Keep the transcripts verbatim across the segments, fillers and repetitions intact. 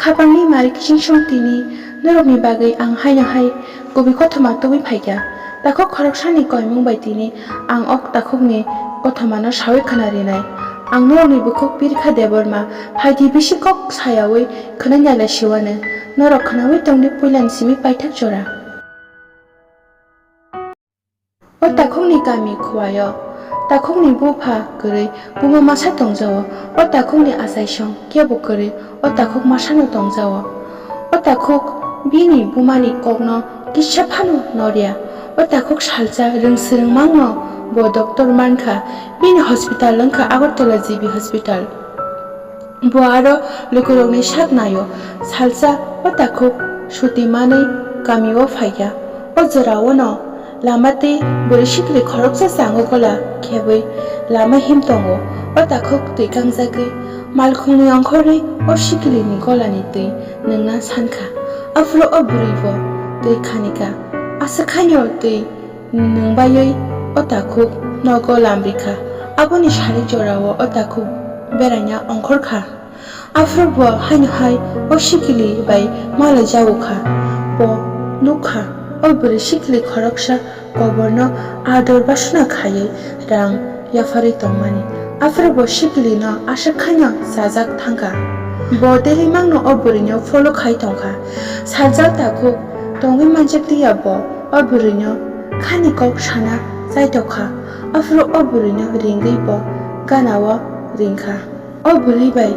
Khapangni mari kiching song tini norokni bagwi ang haino hai kubui kothoma tubui phaikha. Takhuk khoroksani koimung bai tini ang o takhukni kothomano saui khna rinai. Ang norokni bukhuk Pirkha Debbarma phaidi bisi kok sayaui khwnai naila siwano. Norok khnaui tongdi puilani simi paithak jora. O takhukni kami Khuaio takhukni bupha kwrwi buma masa tongjago. O takhukni achaisong kebo kwrwi o takhuk masano tongjago. O takhuk bini bumani kokno kisa phano norya. O takhuk salsa rwngswrwngmangno bo doctor mankha. Bini hospital wngkha Agartala G B Hospital. Bo aro lukurokni sak naio. Salsa o takhuk suti manwi kamio phaikha. O jorao no lama tei bwrwi sikli khoroksa chango gola khebwi lama him tongo. O takhuk twi kangjagwi malkhungni ongkhorwi o siklini golani twi nwngna sankha. Aphuru o bwrwibo twi khanikha. Aswk haino twi nwng baiwi o takhuk nogo lamrikha. Aboni sari jorao o takhuk beraina ongkhorkha. Aphuru bo haino hai o sikili bai malaijago kha. Bo nukha, o bwrwi sikili khoroksa koborno ador basuna khaiwi rang yapharwi tongmani. Aphuru bo sikilino aswk haino chajak thangkha. Bo delimangno o bwrwino follow khai tongkha. Saljak takhuk tongwi manjak tiya bo o bwrwino khani kok sana chaitokha. Aphuru o bwrwino ringwi bo ganao ringkha. O bwrwi bai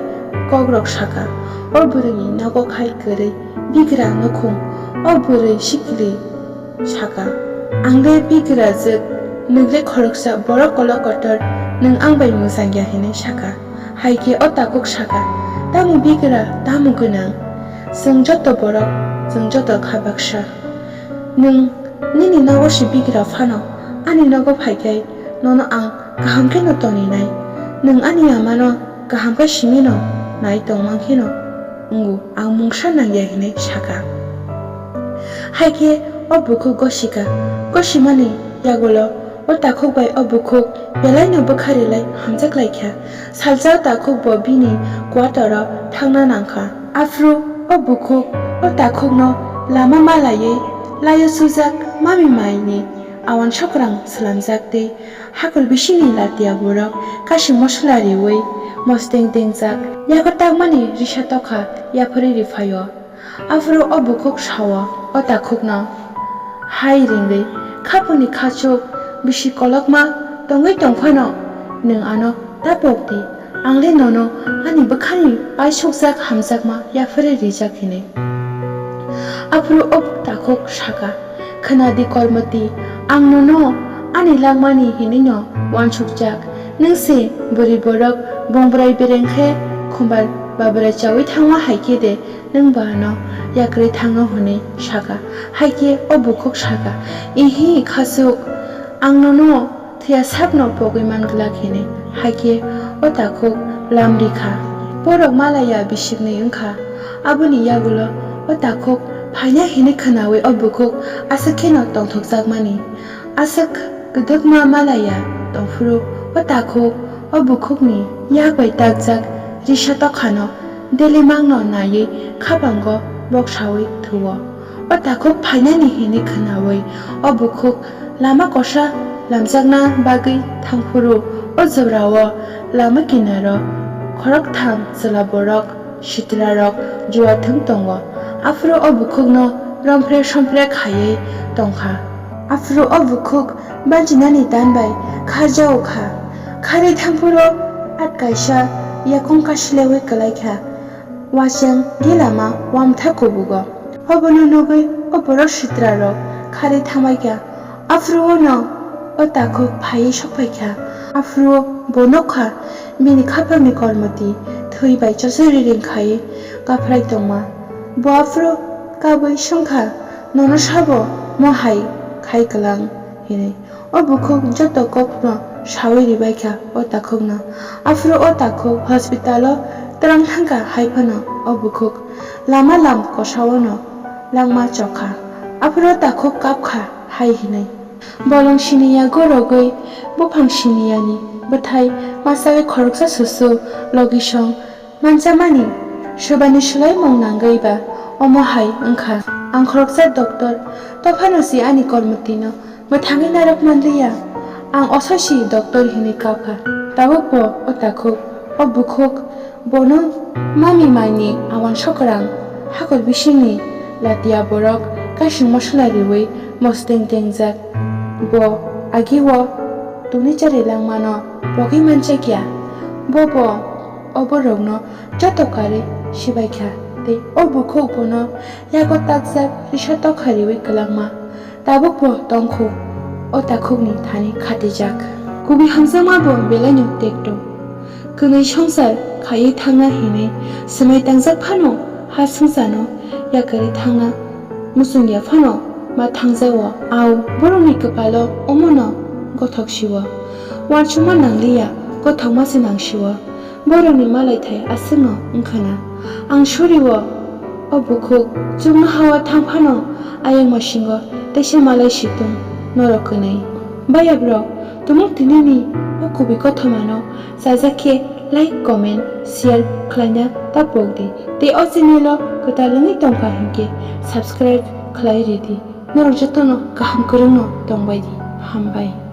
kokrok saka, o bwrwini nogo khai kwrwi bigra nukhung. O bwrwi sikli saka, "Ang le bigra jwk, nwng le khoroksa borok kolok kotor, nwng ang bai mwchang ya," hinwi saka. Hai khe o takhuk saka, "Tamo bigra, tamo gwnang? Chwng joto borok, chwng joto kha baksa. Nwng nini nogo se bigra phano, ani nogo phai khe nono ang kaham kheno toninai. Nwng ani amano kaham khe simino nai tongmang kheno wngo, ang mungsa nangya," hinwi saka. Hai khe o bukhuk gosika, gosimani yagulo o takhuk bai o bukhuk belaino bwkha rilai hamjak lai kha. Salsa o takhuk bo bini quarter-o thangna nang kha. Aphuru o bukhuk o takhukno lama malaiwi laio sujak mami maini awan sokrang swlamjak tei hakul bisingni latia borok kashi mosola riui mosdeng dengjak yago takmani risa tokha yapharwi riphaio. Aphuru o bukhuk sao o takhukno hai ringwi, "Khapungni khachuk bisi kolokma tongwi tongphano nwng ano ta pok di, ang le nono ani bwkhani paisukjak hamjakma yapharwi rijak," hinwi. Aphuru o takhuk saka, "Khna di Kormoti, ang nono ani langmani hinwino uansukjak. Nwng se bwrwi borok, bongborai bereng khe khumbar babrai chaui thangma hai khe de nwng bo ano yakrwi thangno?" hwnwi saka. Hai khe o bukhuk saka, "Ihi khachuk, ang nono thwiya sakno pogwi man glak," hinwi. Hai khe o takhuk lam rikha. Borok malaya bisiknwi wngkha. Aboni yagulo o takhuk phaina hinwi khwnaui o bukhuk aswk kheno tongthokjakmani. Aswk kwdwkma malaya tongphuru o takhuk o bukhukni yak bai takjak risa tokhano delimangno naiwi khapango boksaui thuo. O takhuk phainani hinwi khwnaui o bukhuk lama kosa lamjakna bagwi thangphuru o jorao lama kinaro khoroktham chwla borok sitrarok juathwng tongo. Aphuru o bukhukno rompre sompre khaiwi tongkha. Aphuru o bukhuk banjinani dan bai kharjao kha. Kharwi thangphuru at kaisa yakung kasileui kwlaikha. Waseng gilama wamtha kubugo. Obono nugwi o borok sitrarok kharwi thangbaikha. Aphuru-o no o takhuk phaiwi sokphaikha. Aphuru-o bo nukha bini khapangni Kormoti thwi bai chosori ring khai kaphrai tongma. Bo aphuru kabui swngkha, "Nono sabo mo hai khai kwlang?" hinwi. O bukhuk joto kokno saui ribaikha o takhukno. Aphuru o takhuk hospital-o twlang thangkha, hai phano o bukhuk lama lam kosao no langma chokha. Aphuru o takhuk kapkha hai hinwi. Bolong siniya gorogwi buphang siniyani bwthai masaui khoroksa susu logisong manchamani Sobani swlaimung nangwi ba omo hai wngkha. Ang khoroksa doctor, tophano si ani kormotwino mwthangwi narwk manliya. Ang ososi doctor hinwi kapkha. Tabukbo o takhuk, o bukhuk bono mami maini auansuk kwrang hakor bisingni latia borok kaising mosola riwi mosdeng dengjak. Bo agio tuni chari langmano pogwi manjakya. Bobo o borokno joto karwi sibaikha tei o bukhuk bono yago takjak risa tokha riwi kwlangma. Tabukbo tongkhu o takhukni thani khatijak. Kubui hamjakma bo belaino tekto. Kwnwi songsar khaiwi thangna hinwi swmai tangjak phano ha swngcharno yakarwi thangna muchungya phano ma thangjao. Au borokni kwpalo omono gothok sio. Uansukma nangliya, gothokma se nangsio. Borokni malaithai aswkno wngkhana. Ang surio o bukhuk chuknohao thang phano ayang masingo teisa malai situng norok kwnwi. Bayabrok, tumuk tinini o kubui kothomano chajak khe like, comment, share khlaina ta pokdi. Tei o channel o kwtal wngwi tongkha hinkhe subscribe khlai ridi. Norok jotono kaham kwrwngno tongbaidi. Hambai.